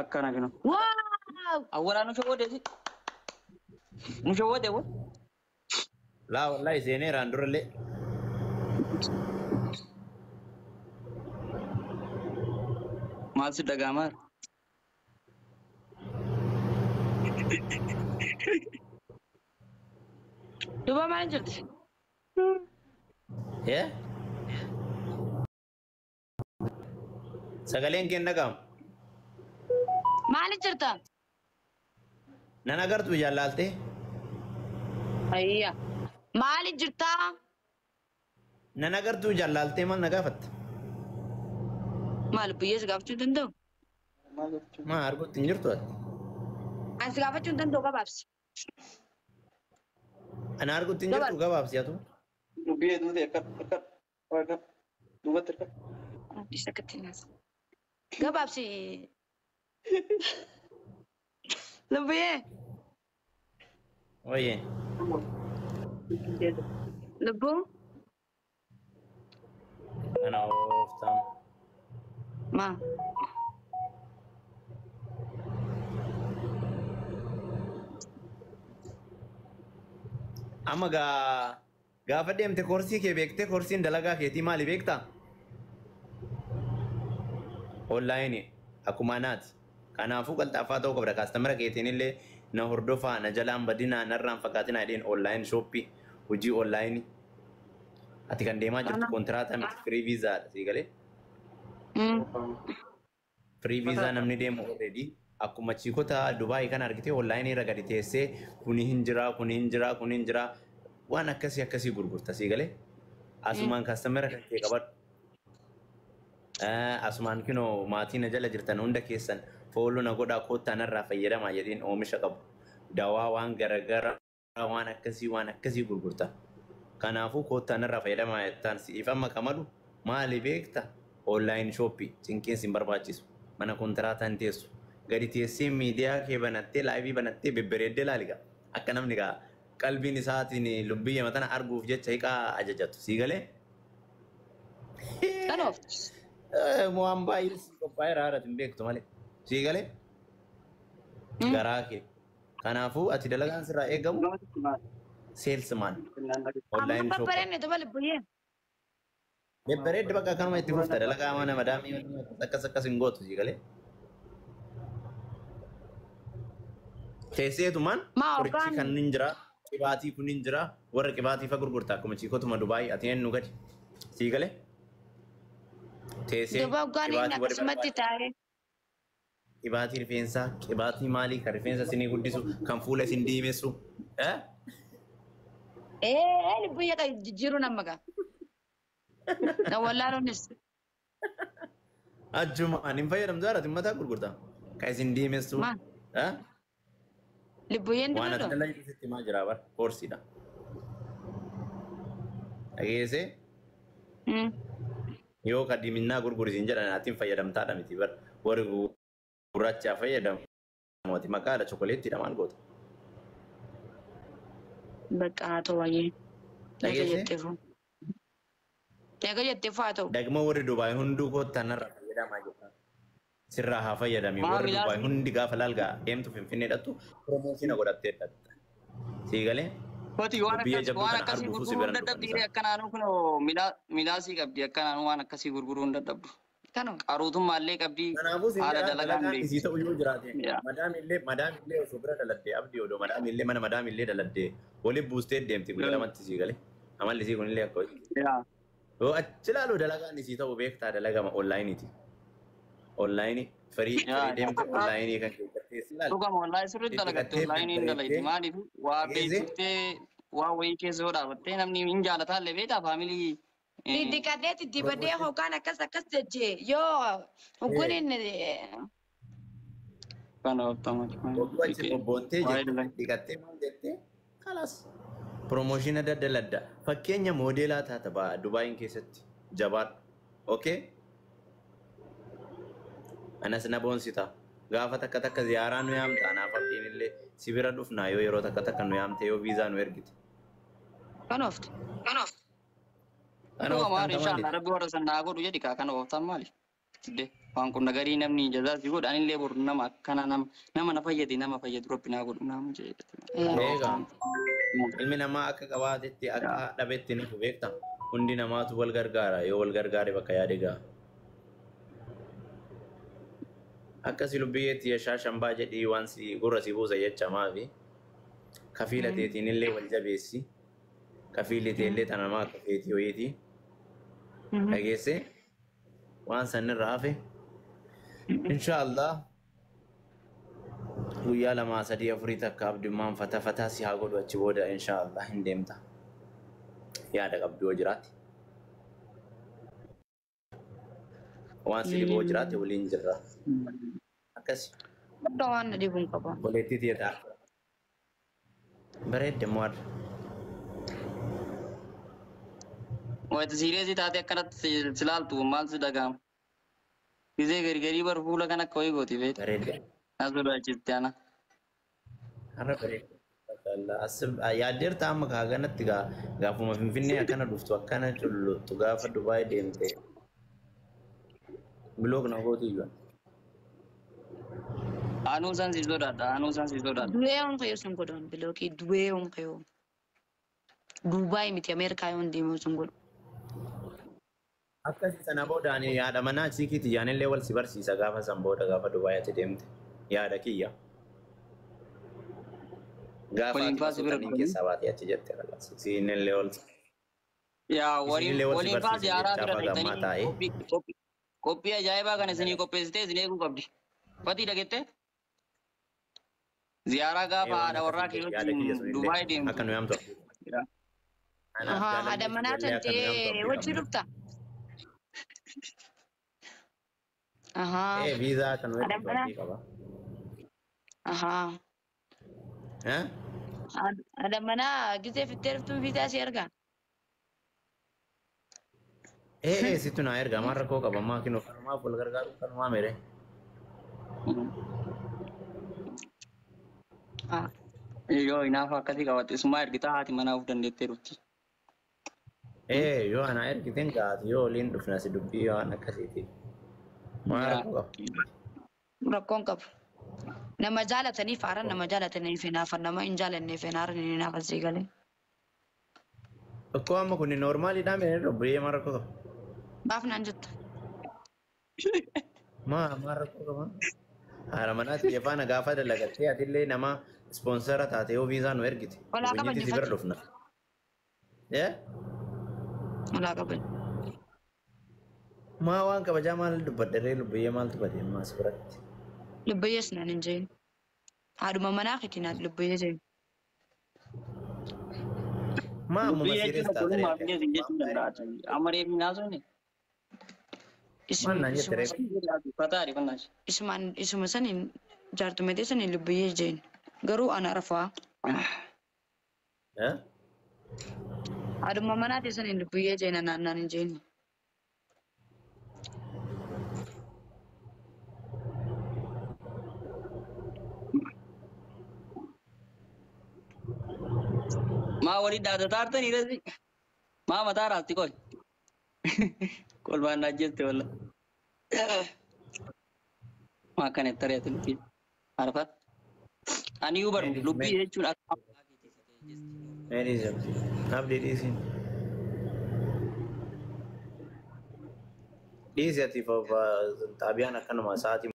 Akkana kinu. Waaw! Awwalaa nu shawwadeeti. Nu shawwade wo. Laa wallahi seeneeraan durallee. Maal si dhaga'amaa? Duuba maal jirti? Yee? Sagaleen kee hin dhaga'amu. Maal jirta? Nan agartu jaallaltee? Ayya. Maal jirta? Nan agartuu jaallaltee maal na gaafatta? Maal biyya si gaafachuu hin danda'u? Maa arguutti hin jirtu ati? Ani si gaafachuu hin danda'u gabaabsi. Ana arguutti hin jirtu gabaabsi atu. Dubbii hedduu ta'e akka akka akka duubatti akka. Isa akkatti naasa. Gabaabsi. Lubbiyee. Oyyee. Lubbuu. Ana ooftaan. Maa. Amma gaa gaafa deemte koorsii kee beektee koorsiin dalagaa keetii maali beektaa? Onlaayinii akkuma anaati. Kanaafuu qalxaafaa ta'uu qabda. Kaastamara keetiin illee na hordofaa, na jalaan badinaa, narraan fakkaatinaa jedheen online shoppii hojii onlaayinii. Ati kan deemaa jirtu kontiraata miti firii viizaadha sii galee. Firii viizaa namni deemu already akkuma chiikota Dubaayii kan argite onlaayinii irra gadi teessee kuni hin jiraa, kuni hin jiraa, kuni hin jiraa waan akkasii akkasii gurgurta sii galee. Asumaan kaastamara kan kee qabadhu. Asumaan kinoo maatii na jala jirtan hunda keessan fooloo na godhaa koottaa narraa fayyadamaa jedheen oomisha qabu. Dawaa waan garagaraa waan akkasii gurgurta. Kanaafuu koottaa narraa fayyadamaa jettaan si'iif amma kamalu maali beekta? Online shoppii cinqiin sin barbaachisu. Mana kontiraataa hin teessu. Gadi teessee miidiyaa kee banattee laayivii banattee bebbereeddee laali gaa. Akka namni gaa qalbiin isaatiin lubbiyyama tana arguuf jecha hiqaa ajajatu. Sii galee? Kan ooftu. Waan baay'ee si qophaa'eera haadha hin beektu malee. Sii galee? Garaa kee. Kanaafuu ati dalagaan sirraa eegamu salesman. Amma Online shopper. babbareedne duuba lubbuyyee. Bebbereedde bakka akkanuma itti fufta dalagaa mana madaamii akkas akkas hin gootu sii galee. Teesseetumaan Maa qorichi hoggaan kan hin jira, qibaatii kun hin jira, warra qibaatii fa gurgurta akkuma chiikotuma Dubaayii ati eenyu gadi. Sii galee? Teessee duuba hoggaan inni qibaatii warri akkasumatti barbaadu. taa'ee. Qibaatii rifeensaa, qibaatii maalii kan rifeensa isinii guddisu, kan fuula isin diimessu. Eh? Ee lubbuyyee kan jijjiiruu nama gaa. Na wallaaluunis. Achumaan hin fayyadamtu haadha mataa gurgurta. Kan isin diimessu. Maal? Eh? Lubbuyyeen Waan ati dibadhu. dalagu sitti himaa jira bara koorsiidha. Dhageessee yoo ka diiminnaa gurgurisiin jedhan atiin fayyadamtaadha miti bara warri gurraachaa fayyadamu ati maqaadha chokoleettiidha maal goota. Bakka haa ta'u baay'ee. Eega Dhageessee jetteefu. Eega jetteefu haa ta'u. dagma warri Dubaay hunduu koottaa narra fayyadamaa jirta. Sirraa haa fayyadami Maa warri Dubaay milaasni hundi gaafa laalgaa deemtu Finfinnee dhattu piroomoosina godhattee dhatta. Sii galee Koti waan biyya akkas jabduu waan kana akkasii arguufuu si gurguruu hin biran dhufan dadhabdi isaan. akkanaanuu kun milaasii qabdi akkanaanuu waan akkasii gurguruu hin dadhabdu. Kanuma. Qaruutummaallee qabdi Kanaafuu siin haala jedhaa dalagaan dalagaan isii beekti. ta'u yoo jiraate Yaa. madaamillee osoo bira daladdee abdii odoo madaamillee mana madaamillee daladdee waliin buustee deemti guyyaa lamatti sii galee amalli isii kunillee akka hojii. Yaa. Yoo achi ilaalu dalagaan isii ta'u beektaa dalagama onlaayiniiti. Onlaayinii firii Yaa. firii deemte onlaayinii kan keessatti si ilaali. Dhugama wallaahi sirriitti Itti dalagatte dhiqattee onlaayinii hin dalayti bebbereeddee maaliif waa dhageessee beeksiftee waa wayii keessa yoo dhaabattee namni hin jaalataallee beektaa faamilii. Diddiqadhee diddibadhee hoggaan akkas akkas jechee yoo hogguun inni Kana ooftamaa. Ogguu achi bobboontee Waa'ee jette dalagaa. dhiqattee maal jettee kalas. Piroomooshinii daddaladda. Fakkeenya moodeelaa taata ba'a Dubaayin keessatti jabaadhu. Okay? Anas na boonsita. Gaafa takka takka ziyaaraa nu yaamta. Anaaf abdiin illee si bira dhufnaa yoo yeroo takka takka nu yaamte yoo viizaa nu ergite. kan ooftu. Kana Dhugama ooftaan inshallah maali? rabbi warra san naa godhu jedhi kaa kana ooftaan maali? Didde. Waan kun nagarii namni jazaa si godhu anillee boru nama akkana nama na fayyade nama fayyadu rabbi naa godhu nama jedhe. Eegaa ilmi namaa akka qabaatetti akka dhabetti ni beekta. Hundi namaatu wal gargaara yoo wal gargaare bakka yaade ga'a. Akkasi lubbiyeetti yashaa shambaa jedhii waan si gurra si buusa jecha maafi kafiila teetiin illee wal jabeessi. Kafiilli teellee tana namaa akka feetii wayiiti. Dhageesse waan sanirra hafe. Inshaallah guyyaa 2 3 4 takka abdummaan fata fataa si haa godhu achi booda inshaallah hin deemta. Yaada qabdu yoo jiraate. Waan si dhiboo jiraate waliin jirra. Akkasi. Bakka waan na dhibuun qaba. Boleettii tiyataa. Bareedde immoo har'a. Wayita siireesii taatee akkanatti si laaltu maal si dhaga'ama? Gisee gargarii bar fuula kan akka wayii gooti beekta. Bareedde. Na sodaachiste ana. Har'a bareedde. Yaaddeerta amma kaaganatti gaafuma Finfinnee akkana dhuftu akkana culluxxu gaafa Dubaay deemte. Biloog na gootu iyyuu. Anuu san si sodaadha. Anuu san si sodaadha. Du'ee honka yoo sun godhan bilookii du'ee honka yoo. Duubaay miti Ameerikaa yoo deemuu sun godhu. Akkasi sana booda ani yaada manaa chiikiiti yaanillee wal si barsiisa gaafa san booda gaafa Dubaayaatti deemte. Yaada kiyya. Gaafa Waliin ati faasi bira masuutaniin dhufanii. keessaa baatee achi jette kalas. Siinillee wal Yaa waliin isinillee wal si waliin faasi barsiisa haaraa jechaaf bira haga ammaa dhaqxanii taa'ee. qophii ajaa'ibaa kana isinii qopheessitee isin eeguu qabdi. Fatii dhageette? Ziyaaraa gaafa Ee waan haadha warraa akkasii kee yaada kiyya wajjin sunillee Dubaay deemtu. akka nu yaamtu. Anaaf Ahaa haadha jaalalli manaa ijoollee akka nu yaamtu tantee abdii wajji qabna. dhufta. Ahaa Ee viizaa akka nu haadha ergitu manaa. abdii qaba. Ahaa Eh? haadha manaa gisee fittee dhuftuun viizaa si ergaa. Ee ee situ naa erga maal rakkoo qaba maa kinoo kanumaaf wal gargaaru kanumaa mere. Yoo hinaafa akkasii qabatte isumaa ergitaa haati manaa of dandeettee dhufti. Ee yoo anaa ergiteen gaati yoo waliin dhufna si dubbii waan akkasiiti. Maal rakkoo qaba? Rakkoon qabu. Nama jaalataniif haaran nama jaalataniif hinaafan nama hin jaalanneef hinaaran hin hinaafan sii galee. Tokko amma kun noormaaliidhaa mere dubbii maal rakkoo qaba? Maaf naan jetta. Maa maal rakkoo qaba? Haadha manaatti faana gaafa dalagattee atillee nama ispoonsara taate yoo viizaa nu ergite. Walaa Gubyinyitti si bira kabajni dhufna. Ee? Walaa kabajni. Maa waan kabajaa maal dubbaddaree lubbiyyee maaltu bade ammaa si biratti? Lubbiyyees naan hin jeen. Haadhuma manaa keetiin haadha lubbiyyee jeen. Maa ammuma Dubbii siirees jechuun taate obbolummaa fi illee jechuu danda'a. Amma reefni naasofne. Maal naan jette reef? Fataa ariifannaa. Isumaan isuma saniin jaartumetee saniin lubbiyyee jeen. Garuu ana rafaa. Eh? Haadhuma manaa saniin lubbiyyee jeen anaan naan hin jeen. Maa walii dhaadataa artanii resi? Maa mataa raasti qoy? Kolfaan na ajjeeste walla. Maa akkana itti ari'atu lubbii. Arfat. Ani iyyuu baru lubbii jechuun akka Mee dhiisi abdii. Abdii dhiisi. Dhiisi ati xaabiyaan akkanuma sa'aatii